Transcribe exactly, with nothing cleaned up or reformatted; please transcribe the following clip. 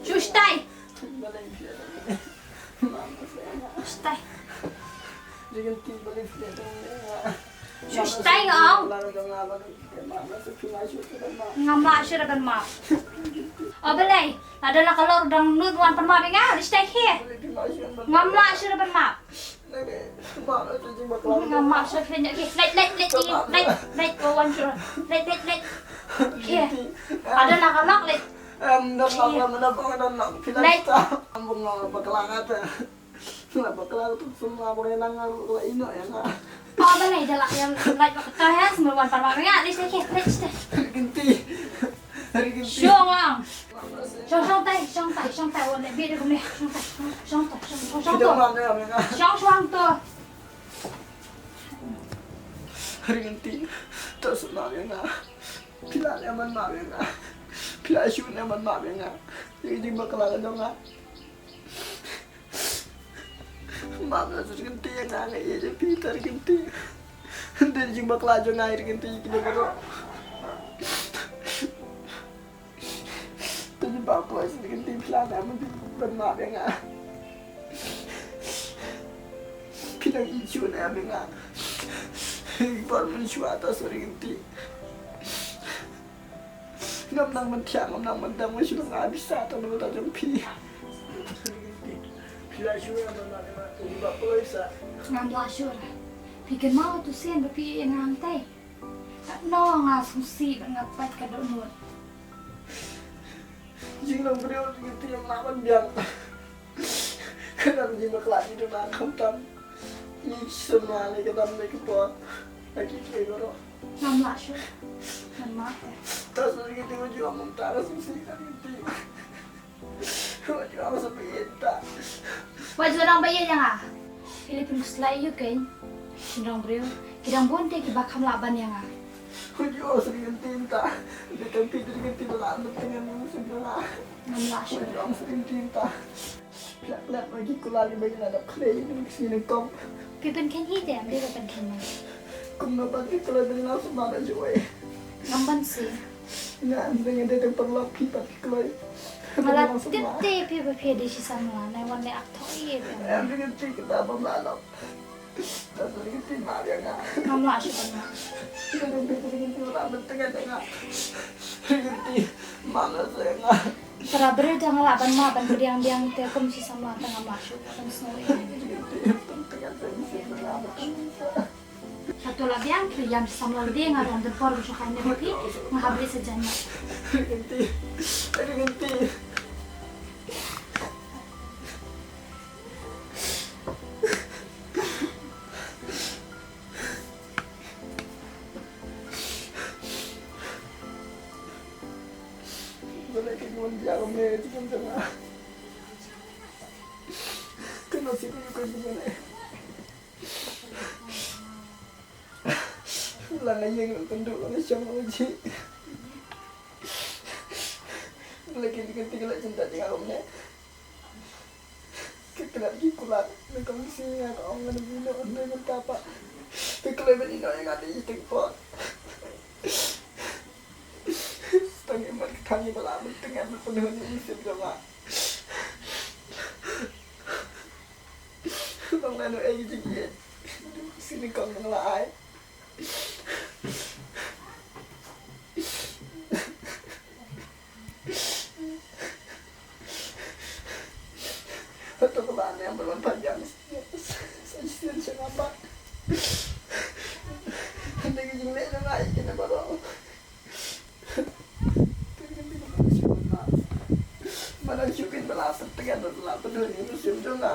Shu stai. Stai. Shu stai nga ong. Ngam lah shuh ban map. O balei? Lada la ka lok dang nud wan pan map ïa nga, leit stai khie. Ngam lah shuh ban map. Ngam map shuh ban map. Leit, leit, leit, leit, leit, leit, wan shuh. Leit, leit, leit. Khie. Lada la ka lok leit. Em, dah lok, dah lok, dah lok. Leit. Am bung bakla kata. Lah bakla tu semua boleh nang bakla ino ïa nga. Oh, balei dah lah ïa lait bak kata ïa semua wan pan wan ïa list lagi list. Genti. Hari genti. Shong ang. Shong shong tai shong tai shong tai wan lebih deh kumne shong tai shong tai shong shong shong tu. Shong shong tu. Hari genti. Tak semua ïa nga. Phi la ïa man ma ïa nga. Phi la shu ïa man ma ïa nga. Ïa jing bakla ka jong nga. Map la shu genti ïa nga, nga ïeit ïa phi ta genti. Dei jingbakla jong nga ïa genti kine baroh. Te jingbakhraw shu genti phi la dei ban map ïa nga. Phi dang ïeit shuh na ïa nga. Bor mynshuwa ta shu genti. Ngam nang ban thiah, ngam nang ban dang, nga shu nang ai pisa tang na ka bynta jong phi. Phi la shu ïa nga, nga, nga, nga, nga, phi la shu ïa nga. Ngam lah shuh. Phi kynmaw tu sien ba phi ïa nga hangtei. Katno nga sngewsih bad nga pait ka dohnud. Jinglong briew jong ngi te ngam lah ban biang. Ka dang jingbakla jong nga khamtam. Ngi sngewsih ne ka dang ne ka por. Agi kiei baroh. Ngam lah shuh. Ngam lah te. Ta sngewsih kiti, wat ju ong mynta ka sngewsih ka kiti. Wat ju ong sngewsih mynta. Wat ju ong ba ïeit ïa nga. Philippine Kuslai ïa u keiñ. Shynrang briew. Ki dang bun te kiba kham lah ban ïa nga. Wat ju ong sngewsih kiti mynta. Dei tang phi dei kiti ba lah ban tyngen ïa nga sngewsih mynta. Ngam lah shuh. Wat ju ong sngewsih kiti mynta. Khlem khlem ma ki kular kiba ngi la dap khlei ïa ki sngewsih nyngkong. Phi pynkheiñ hi te, ym dei ba pynkheiñ ma. Kumno pat ki kloi ba ngi la sumar ha juwai. Ngam ban sngewsih. Nga ym dei, nga dei tang paralok, phi pat ki kloi. Nga la tip te phi ba phi dei shi samla, nai wan ne ak thok ïa phi. Em, ring ti kita bym la lok. Ta sngewsih kiti ma ïa nga. Ngam lah shuh ban map. Ring ti, ring ti, la ban tyngen ïa nga. Ring ti, ma la sngewsih ïa nga. Para briew te nga lah ban map ban pdiang biang te kum shi samla te ngam lah shuh ban sngewsih. Hato la biang phi ïam shi samla lade, nga ruh ym don por ban shong kane bad phi, nga hap leit sa jaiñ. Balei phi wan biang ïa me, jingim jong nga. Kano sih phi ïa ka jingim ne? La nga ïeng la kynduh, la nga shong la nga jhieh. Balei ki, ki, ki la jyndat ïa nga kumne? Ki klet ki kular, nyngkong ki sngi nga ka ong ngan ïeh noh, hynrei mynta pat phi kloi ban ïeh noh ïa nga dei shiteng por. Tang ïa mat ka thaiñ ba lah ban tyngen ban pynhun ïa u mynsiem jong nga. Long lano ei ka jingïeit. Shi nyngkong ba nga la ai. Hato ka ba ne ba long pha jam. Sa shisien sha nga ba. Hynrei ka jingleh jong nga ïa kine baroh. Ka jingleh jong nga ïa kine baroh. Ba dang shu kin ba la pyntrei ba la pynhun ïa u mynsiem jong nga.